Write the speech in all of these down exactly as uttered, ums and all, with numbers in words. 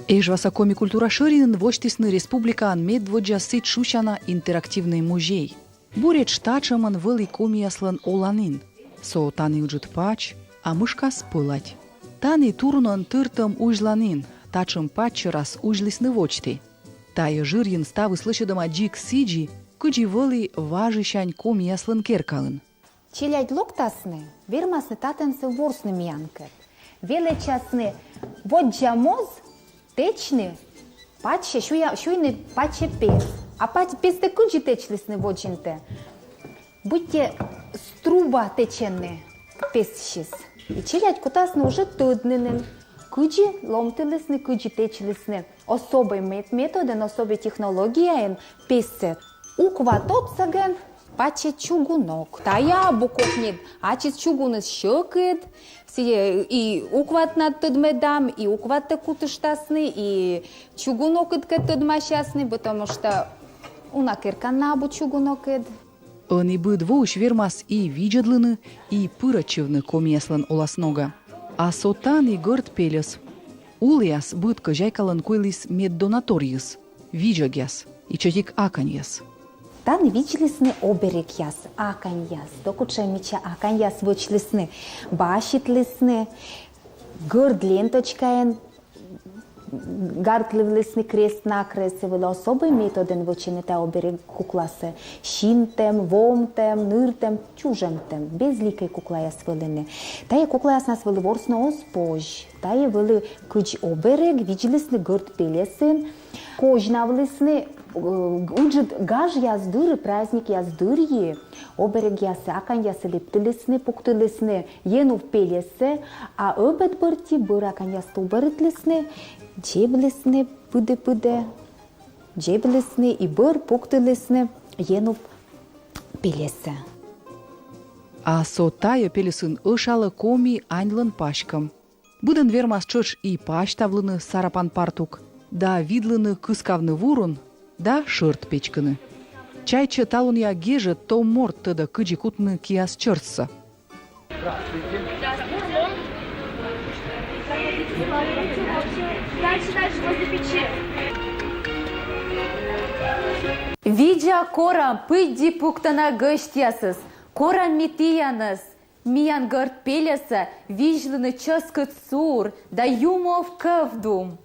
Эжваса коми культура шӧринын восьтісны республикаын медводдза сідз шусяна интерактивнӧй музей. Буретш татшӧмӧн вӧлі комияслӧн оланін. Со тані ыджыд пач, а мышкас пӧлать. Тані турунӧн тыртӧм узьланін, татшӧм пач сьӧрас узьлісны водзті. Тайӧ жырйын ставыс лӧсьӧдӧма дзик сідзи, кыдзи вӧлі важысянь комияслӧн керкаын. Челядь локтасны, вермасны татӧнсӧ ворсны миянкӧд. Велӧдчасны воддза моз тэчны пачсьӧ, сюя-, сюйны пачсьӧ пес. А пач-, пестӧ кыдзи тэчлісны водзынтӧ? Быттьӧ струба тэчӧны песысь. И челядь кутасны уже тӧдны нин, кыдзи ломтылісны, кыдзи тэчлісны особӧй мет-, методӧн, особӧй технологияӧн песӧ. Ухват отсӧгӧн пачӧ чугунок. Тайӧ абу кокньыд, ачыс чугуныс сьӧкыд, сійӧ и ухватнад тӧдмӧдам, и ухваттӧ кутыштасны, и чугунокыд кӧ тӧдмасясны, потому что уна керкаын на абу чугунокыд. Ӧні быд воысь вермас и видзӧдлыны, и пырӧдчывны комияслӧн оласногӧ. А со тані гӧрд пельӧс. Уліас быд кӧзяйкалӧн куйліс меддонаторйыс, видзӧгъяс, и чӧтик аканьяс. Тані видзлісны оберегъяс, аканьяс, то кутшӧм мича аканьяс вӧчлісны, баситлісны, гӧрд ленточкаӧн гартлывлісны крест-накрест, сійӧ вӧлі особӧй методӧн вӧчӧны тайӧ оберег кукласӧ. Синтӧм, вомтӧм, ныртӧм, чужӧмтӧм, безликӧй куклаяс вӧліны. Тайӧ куклаяснас вӧлі ворсны оз позь. Тайӧ вӧлі кыдз оберег, видзлісны гӧрд пельӧсын, козьнавлісны, э, ыджыд гажъяс дырйи, праздникъяс дырйи, оберегъяссӧ, аканьяссӧ лэптылісны, пуктылісны енув пельӧсӧ, а ӧбед бӧрти бӧр аканьястӧ убӧрытлісны, дзеблісны пыдӧ-пыдӧ, дзеблісны и бӧр пуктылісны енув пельӧсӧ. А со тайӧ пельӧсын ӧшалӧ коми аньлӧн паськӧм. Быдӧн вермас тшӧтш и пасьтавлыны сарапан партук, да видлыны кыскавны вурун, да шӧрт печкыны. Чайтсьӧ, талунъя гежӧд том морт тӧдӧ, кыдзи кутны киас чӧртсӧ. Видза, корам, пыдди пуктана гӧсьтъясӧс, корам ми тіянӧс. Миян гӧрд пельӧсӧ видзлыны чӧскыд сур да юмов кӧвдум.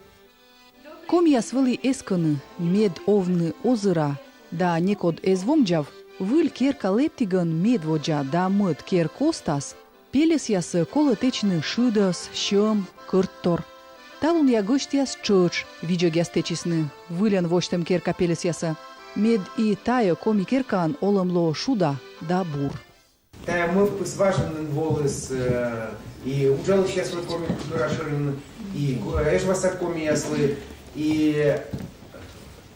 Комияс вӧлі эскӧны, мед овны озыра да некод эз вомдзав, выль керка лэптігӧн медводдза да мӧд кер костас пельӧсъясӧ колӧ тэчны шыдӧс, сьӧм, кӧрттор. Талунъя гӧсьтъяс тшӧтш видзӧгъяс тэчисны выльӧн восьтӧм керка пельӧсъясӧ, мед и тайӧ коми керкаын олӧм лоӧ шуда да бур. Тайӧ мӧвпыс важӧн нин воліс, э, и уджалысьяслы коми культура шӧринын, и ко-, Эжваса комияслы, и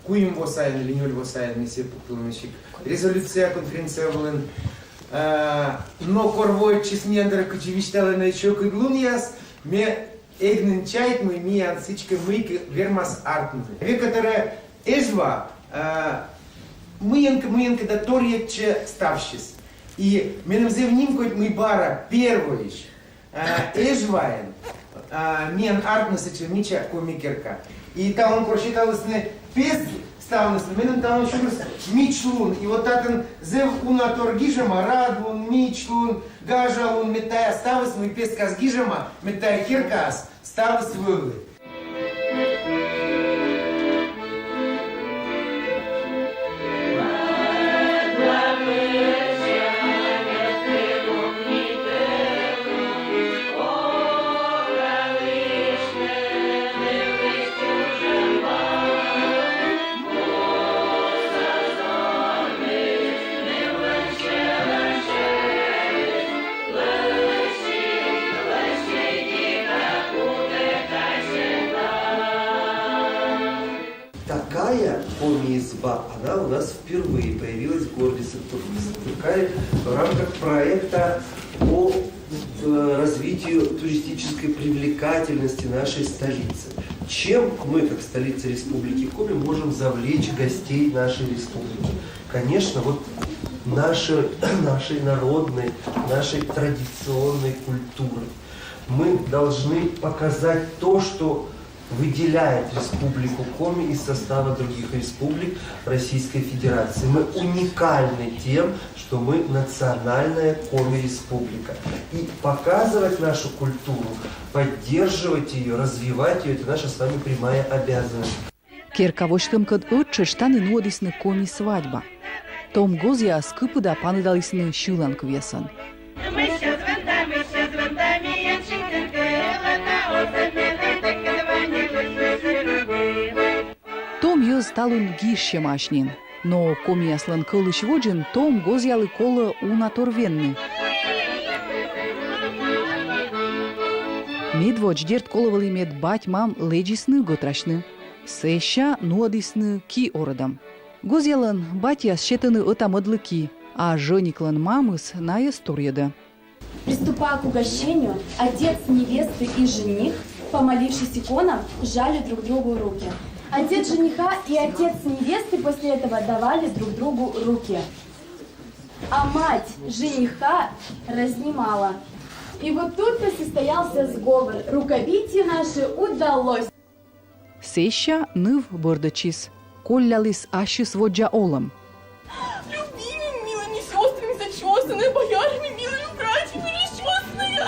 куим во сайын или нёль во сайын ми сійӧс пуктылім ещӧ резолюция конференция вылын. Э, но кор воӧдчис миян дорӧ кыдзи висьталӧны сьӧкыдлунъяс, ме эг нин чайт, мый миян сідзкӧ мыйкӧ вермас артмыны. Век тӧрыт Эжва, а, мыйӧнкӧ, мыйӧнкӧ да торйӧдчӧ ставсьыс. И меным зэв нимкодь, мый бара первойысь, а, Эжваын, а, миян артмис сэтшӧм мича коми керка. И талун кор сеталісны пес ставнысӧ, меным талун сюрис мичлун. И вот татӧн зэв уна тор гижӧма: радлун, мичлун, гажалун, мед тайӧ ставыс, мый пескас гижӧма, мед тайӧ керкаас ставыс вӧлі. Такая коми изба, она у нас впервые появилась в городе Сыктывкаре в рамках проекта о, э, развитии туристической привлекательности нашей столицы. Чем мы, как столица Республики Коми, можем завлечь гостей нашей республики? Конечно, вот нашей, нашей народной, нашей традиционной культурой. Мы должны показать то, что Выделяет Республику Коми из состава других республик Российской Федерации. Мы уникальны тем, что мы национальная Коми-республика. И показывать нашу культуру, поддерживать ее, развивать ее — это наша с вами прямая обязанность. Керка восьтӧмкӧд ӧттшӧтш тані нуӧдісны коми свадьба. Том гозъяс кыпыда паныдалісны сьыланкывъясӧн. Том йӧз талун гижсьӧмаӧсь нин. Но комияслӧн кӧлысь водзын том гозъялы колӧ унатор венны. Медводз, дерт, колӧ вӧлі, мед бать-мам лэдзисны гӧтрасьны. Сэсся нуӧдісны ки орӧдӧм. Гозъялӧн батьяс сетӧны ӧта-мӧдлы ки, а жӧниклӧн мамыс найӧс торйӧдӧ. Приступая к угощению, отец невесты и жених, помолившись иконам, сжали друг другу руки. Отец жениха и отец невесты после этого давали друг другу руки. А мать жениха разнимала. И вот тут-то состоялся сговор. Рукобитие наше удалось. Сэсся ныв бӧрдӧдчис, колляліс ассьыс воддза олӧм. Любимыми милыми сестрами зачесанная, боярами милыми братьями расчесанная.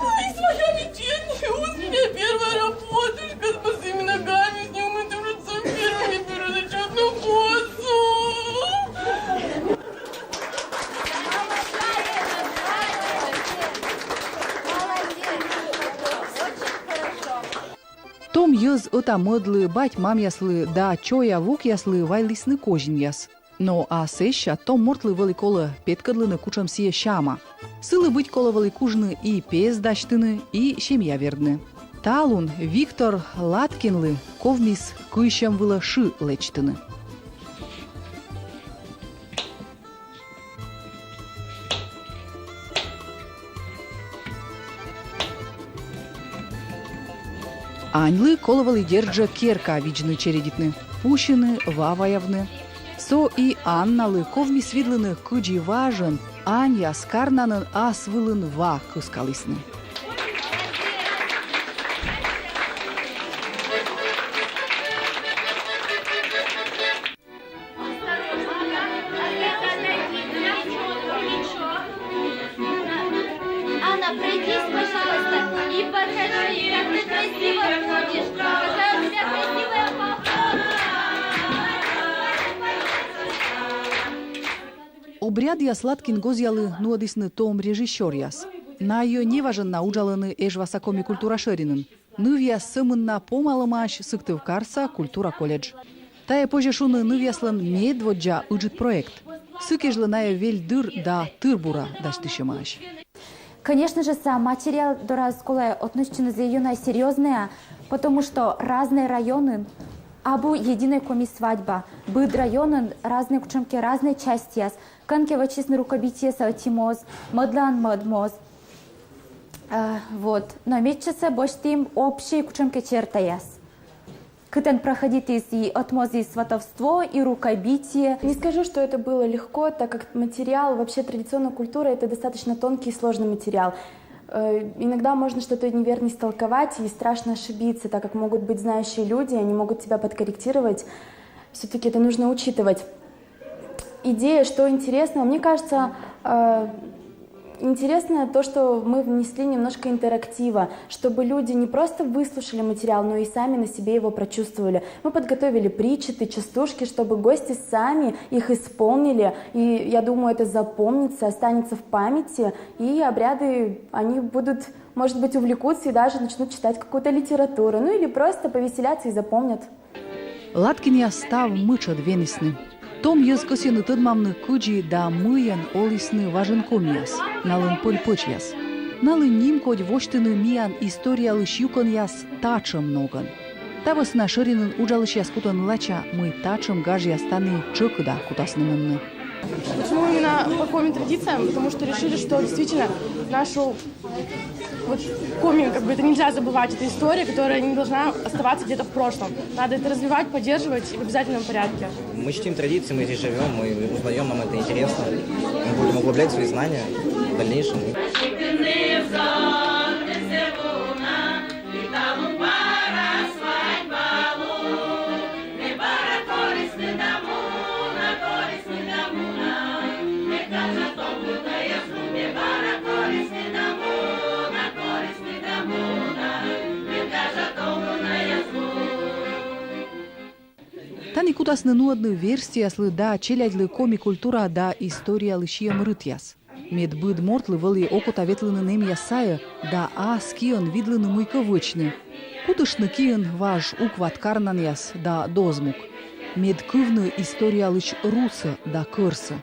Ой, своя вечерняя, утренняя первая работа, с босыми ногами, с неумытым лицом, первыми первозачетную косу. Том йӧз ӧта-мӧдлы, бать-мамъяслы да чоя-вокъяслы вайлісны козинъяс. Но а сэсся том мортлы вӧлі колӧ петкӧдлыны, кутшӧм сійӧ сяма. Сылы быть колӧ вӧлі кужны и пес дасьтыны, и семья вердны. Талун Виктор Латкинлы ковмис кыйсьӧм вылӧ шы лэдзтыны. Аньлы колӧ вӧлі, дерт жӧ, керка видзны-чередитны, пусьыны, ва ваявны. Со и Анналы ковмис видлыны, кыдзи важӧн аньяс карнанӧн ас вылын ва кыскалісны. Анна, пройдись, пожалуйста, и покажи, как ты красиво ходишь. Какая у тебя красивая папа. Обрядъяс Латкин гозъялы нуӧдісны том режиссёръяс. Найӧ неважӧн на уджалӧны Эжваса коми культура шӧринын. Нывъяс сӧмын на помалӧмаӧсь Сыктывкарса культура колледж. Тайӧ, позьӧ шуны, нывъяслӧн медводдза ыджыд проект. Сы кежлӧ найӧ вель дыр да тыр-бура дасьтысьӧмаӧсь. Конечно же, сам материал дорас колӧ относитчыны зэв ёна серьёзнӧя, потому что разнӧй районын абу единӧй коми свадьба. Быд районын разнӧй кутшӧмкӧ, разнӧй частьяс. Кӧнкӧ вӧчисны рукобитиесӧ ӧти моз, мӧдлаын мӧд моз. Э, вот. Но медчасӧ босьтім общӧй кутшӧмкӧ чертаяс. Кытӧн проходитіс и ӧтмоз, и сватовство, и рукобитие. Не скажу, что это было легко, так как материал, вообще традиционная культура — это достаточно тонкий и сложный материал. Э, иногда можно что-то неверно истолковать, и страшно ошибиться, так как могут быть знающие люди, они могут тебя подкорректировать. Все-таки это нужно учитывать. Идея, что интересного, мне кажется, э, интересно то, что мы внесли немножко интерактива, чтобы люди не просто выслушали материал, но и сами на себе его прочувствовали. Мы подготовили притчаты, частушки, чтобы гости сами их исполнили. И я думаю, это запомнится, останется в памяти, и обряды, они будут, может быть, увлекутся и даже начнут читать какую-то литературу. Ну или просто повеселятся и запомнят. Латкинъяс став мытшӧд венісны. Том йӧз кӧсйӧны тӧдмавны, кыдзи да мыйӧн олісны важӧн комияс, налӧн пӧль-пӧчьяс. Налы нимкодь восьтыны миян историялысь юкӧнъяс татшӧм ногӧн. Та вӧсна шӧринын уджалысьяс кутӧны лача, мый татшӧм гажъяс тані тшӧкыда кутасны мунны. Почему именно по коми традициям? Потому что решили, что действительно нашу вот коми, как бы, это нельзя забывать, это история, которая не должна оставаться где-то в прошлом. Надо это развивать, поддерживать и в обязательном порядке. Мы чтим традиции, мы здесь живем, мы узнаем, нам это интересно. Мы будем углублять свои знания в дальнейшем. Тані кутасны нуӧдны верстьӧяслы да челядьлы коми культура да историялы сиӧм рытъяс. Мед быд мортлы вӧлі окота ветлыны нэмъяс сайӧ да ас киӧн видлыны мыйкӧ вӧчны. Кутыштны киын важ укват карнанъяс да дозмук. Мед кывны историялысь русӧ да кӧрсӧ.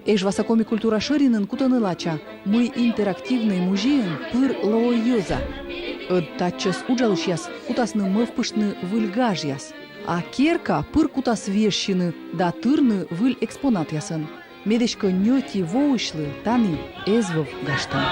Эжваса коми культура шӧринын кутӧны лача, мый интерактивнӧй музейын пыр лоӧ йӧза. Ӧд татчӧс уджалысьяс кутасны мӧвпыштны выль гажъяс, а керка пыр кутас вежсьыны да тырны выль экспонатъясӧн. Мед эськӧ ньӧти воысьлы тані эз вӧв гажтӧм.